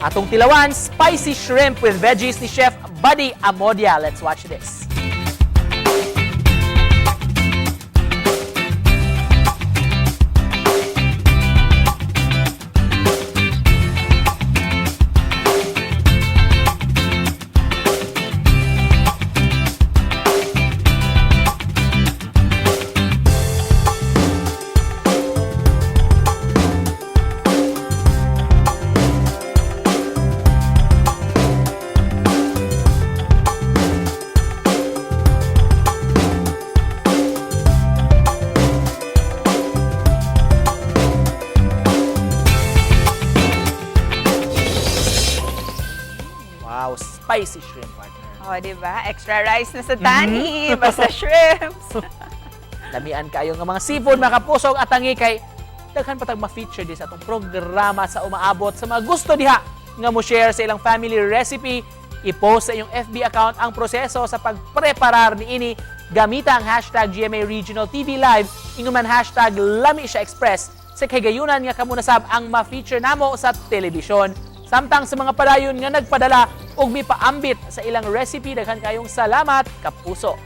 Atong tilawan, spicy shrimp with veggies ni Chef Buddy Amodia. Let's watch this. Wow, spicy shrimp, partner. O, di ba? Extra rice na sa tani, basta shrimps. Lamian kayo nga mga seafood, mga kapusog at tangi kay daghan pa tag ma-feature di sa atong programa sa umaabot sa mga gusto diha nga mo share sa ilang family recipe. I-post sa inyong FB account ang proseso sa pagpreparar niini gamita ang #GMARegionalTVLive ingon man #LamiSiyaExpress sa kahigayunan nga kamo nasab ang ma-feature namo sa telebisyon. Samtang sa mga padayon nga nagpadala og mipaambit sa ilang recipe, daghan kayong salamat, kapuso.